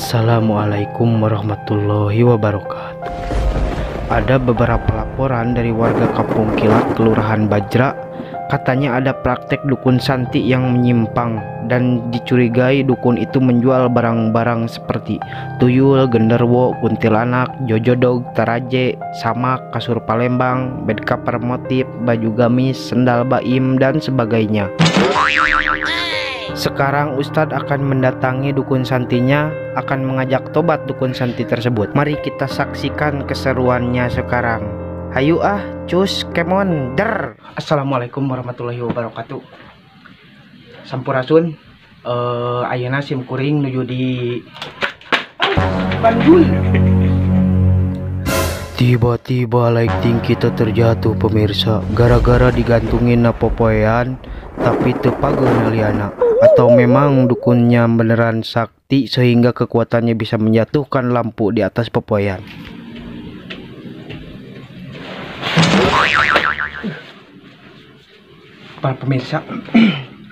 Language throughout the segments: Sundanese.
Assalamualaikum warahmatullahi wabarakatuh. Ada beberapa laporan dari warga Kampung Kilat, Kelurahan Bajra. Katanya ada praktek dukun santi yang menyimpang dan dicurigai dukun itu menjual barang-barang seperti tuyul, genderwo, kuntilanak, jojodog, taraje, samak, kasur Palembang, bed cover motif, baju gamis, sendal baim, dan sebagainya. Sekarang Ustadz akan mendatangi dukun santinya, akan mengajak tobat dukun santi tersebut. Mari kita saksikan keseruannya sekarang. Hayu ah, cus, kemon, der. Assalamualaikum warahmatullahi wabarakatuh. Sampurasun, ayeuna sim kuring nuju di Bandung. Tiba-tiba lighting kita terjatuh pemirsa, gara-gara digantungin napopoean tapi teu pageuh liana. Atau memang dukunnya beneran sakti sehingga kekuatannya bisa menjatuhkan lampu di atas popoean. Para pemirsa,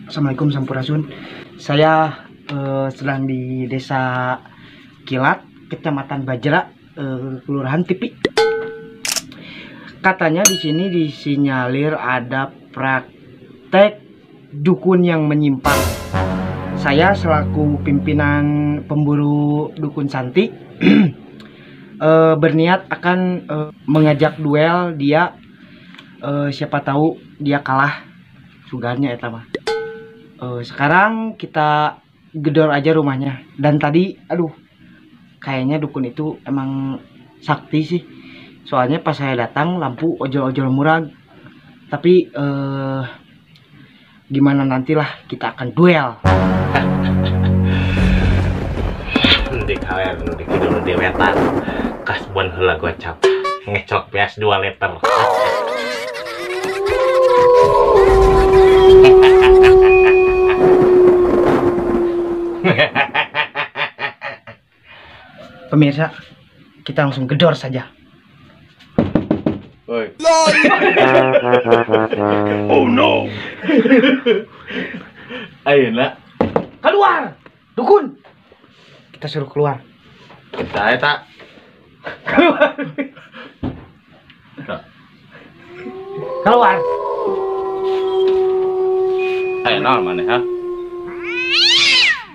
assalamualaikum sampurasun. Saya sedang di Desa Kilat, Kecamatan Bajra, Kelurahan Tipi. Katanya di sini disinyalir ada praktek dukun yang menyimpang. Saya selaku pimpinan pemburu dukun santi berniat akan mengajak duel dia, siapa tahu dia kalah. Sugarnya eta mah. Sekarang kita gedor aja rumahnya. Dan tadi aduh, kayaknya dukun itu emang sakti sih. Soalnya pas saya datang lampu ojol-ojol murag. Tapi gimana nantilah kita akan duel. Di kalian di kidul di wetan kasbon heula gocap ngecok PS 2 liter. Pemirsa, kita langsung gedor saja. Oi. Oh no. Ayo nak. Keluar, dukun. Kita suruh keluar. Kita tak. Keluar. Keluar. Ayo naon maneh ha?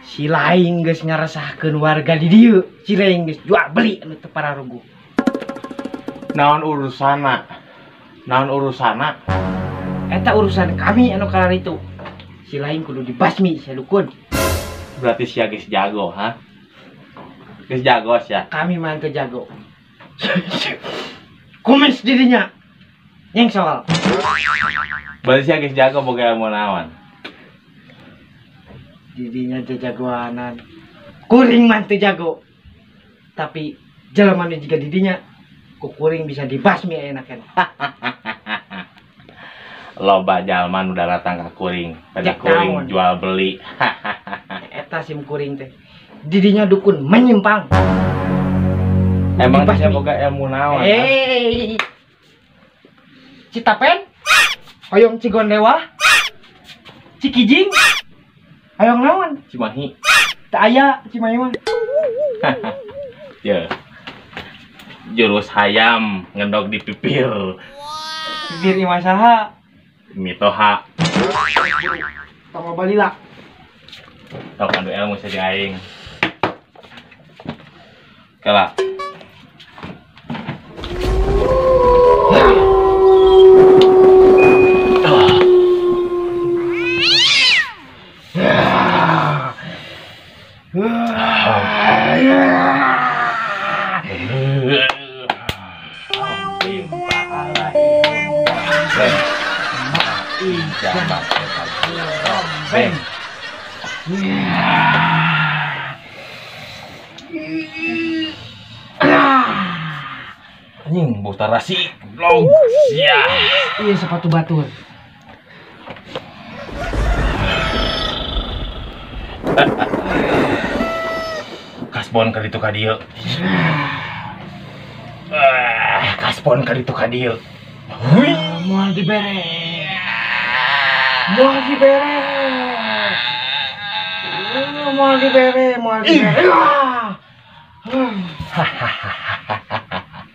Si lain geus ngaresahkeun warga di dieu. Si lain geus jual beli anu teu pararuguh. Naon urusana? Naon urusana? Eta urusan kami anu kalar itu. Si lain kudu dibasmi si dukun. Berarti sia geus jago, ha? Geus jago sia. Kami mah teu jago. Kumis dirinya. Nyengsol. Berarti sia geus jago boga ilmu naon? Dirinya jagoanan. Kuring mah teu jago. Tapi jelema nu jiga didinya kuring bisa dibasmi enakan. Loba jalma nu datang ka kuring, pada kuring jual beli. Eta sim kuring teh. Didinya dukun menyimpang. Emang dia boga ilmu naon? Hei. Citapen? Hoyong Cigondewa? Cikijing? Hoyong naon? Cimahi. Teu aya Cimahi mah. Ya. Jurus hayam ngendog di pipir. Pipir imah saha? Mitoha. Tong balila. Tong anu ilmu saja aing. Kala. Anjing bau tarasi goblok. Sia. Iya sepatu batur. Kasbon ka ditu ka dieu. Kasbon ka ditu ka dieu. Hui, moal dibere. Moal dibere. Moal dibere, moal dibere.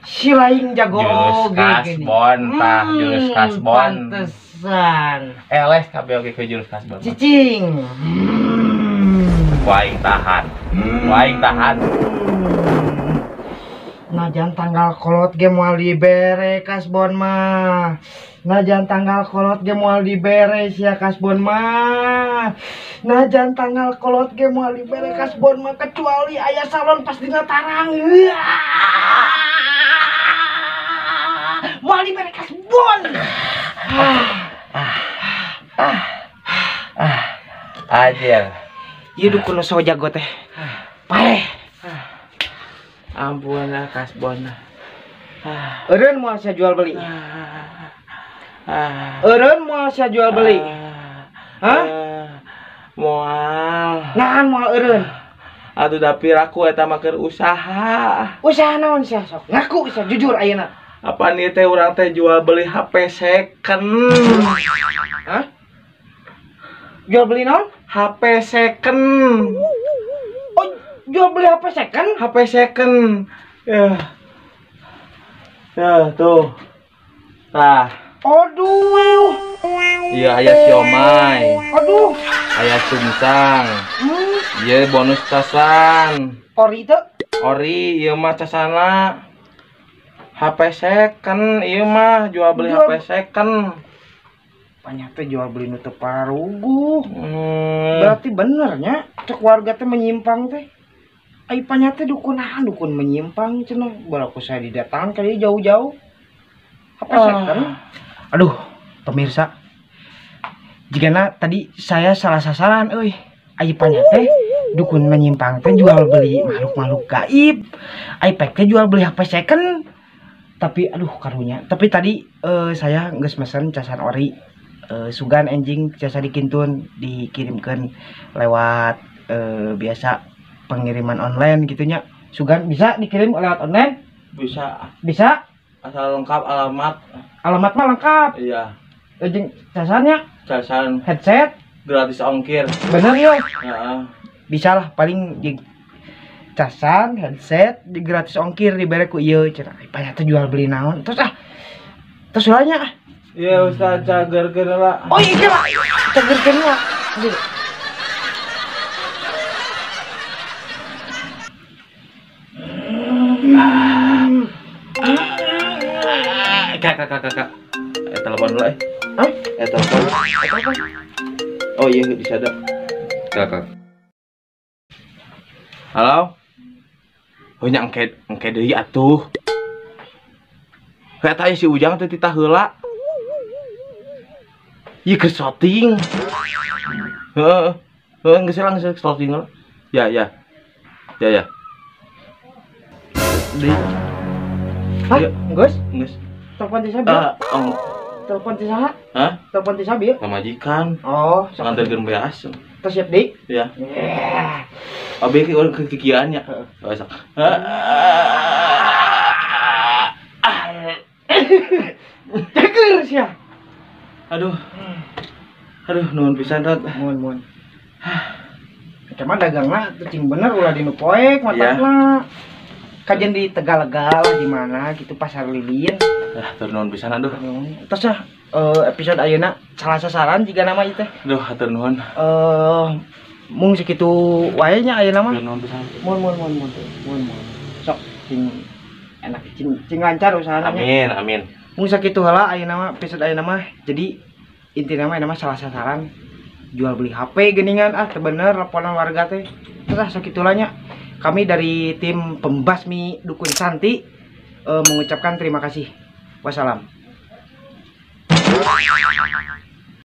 Si lain jago jurus kasbon tah, jurus kasbon. Pantesan. Eleh kabeh oge ke jurus kasbon. Cicing. Ku aing tahan. Ku aing tahan. Najan tanggal kolot ge moal dibere kasbon mah. Najan tanggal kolot ge moal dibere sia kasbon mah. Najan tanggal kolot ge moal dibere kasbon mah kecuali aya salon pas dina tarang. Moal dibere kasbon. Anjir. Ieu dukun nu so jago teh. Paeh. Ampun lah kasbon. Eureun moal sia jual beli. Eureun moal sia jual beli. Hah? Moal. Nahan moal eureun. Atuh da piraku eta mah keur usaha. Usaha naon sia sok? Ngaku sia jujur ayeuna. Apa nih teh urang teh jual beli HP second. Hah? Jual beli naon? HP second. Oh, jual beli HP second? HP second. Ya. Ya, tuh. Tah. Aduh. Iya, aya siomay. Aduh. Aya sumsang. Iya, bonus casan. Ori teu? Ori, ieu mah casana. HP second, ieu mah jual beli HP second. Banyak teh jual beli nu teu paruguh. Berarti bener nya cek warga teh menyimpang teh. Ai panya teh dukunahan dukun menyimpang cenah. Balaku saya didatang ka dieu jauh-jauh. HP second. Aduh, pemirsa. Jigana tadi saya salah sasaran euy. Ai panya teh dukun menyimpang teh jual beli makhluk-makhluk gaib. Ai pek teh jual beli HP second. Tapi aduh karunya. Tapi tadi saya geus mesen casan ori. Sugan enjing jasa dikintun dikirimkan lewat biasa pengiriman online gitunya. Sugan bisa dikirim lewat online? Bisa. Bisa? Asal lengkap alamat. Alamat mah lengkap. Iya. Jeung casannya? Casan. Headset gratis ongkir. Bener yo. Heeh. Bisa lah paling jeung casan, headset di gratis ongkir dibere ku ieu cenah. Payah teh jual beli naon. Terus ah. Terus nya. Iya Ustaz cagerkeun lah. Oh iya lah. Cagerkeun lah. Kak. Telepon dulu eh. Hah? Telepon. Oh iya bisa ada. Kak. Halo. Oh nya engke deui atuh. Kata si Ujang teh titah heula. Ieu keur shooting. Heeh. Heeh, geus lah geus shooting heula. Ya. Ya. Deui. Hah? Geus? Geus. Telepon ti saha? Telepon ti saha? Hah? Telepon ti saha bieu? Pamajikan. Oh, nganterkeun beas. Tos siap deui? Ya. Abi ke urang kekikian nya. Heeh, sok. Cager sia. Aduh. Aduh, nuhun pisan, Rod. Nuhun. Eta mah dagangna teu cing bener ulah dinu poek matakna. Kajian di Tegal-Legal di mana gitu pasar lilin. Ah, tur nuhun pisan aduh. Terus ah episode ayeuna salah sasaran jiga nama ieu teh. Aduh, hatur nuhun. Mung sakitu wae nya ayeuna mah. Nuhun pisan. Mun. Sok cing enak cing lancar usahana. Amin, amin. Mung sakitu heula ayeuna mah episode ayeuna mah. Jadi intina mah ayeuna mah salah sasaran jual beli HP geuningan ah teu bener laporan warga teh. Terus ah sakitu lah nya. Kami dari tim pembasmi Dukun Santi mengucapkan terima kasih. Wassalam.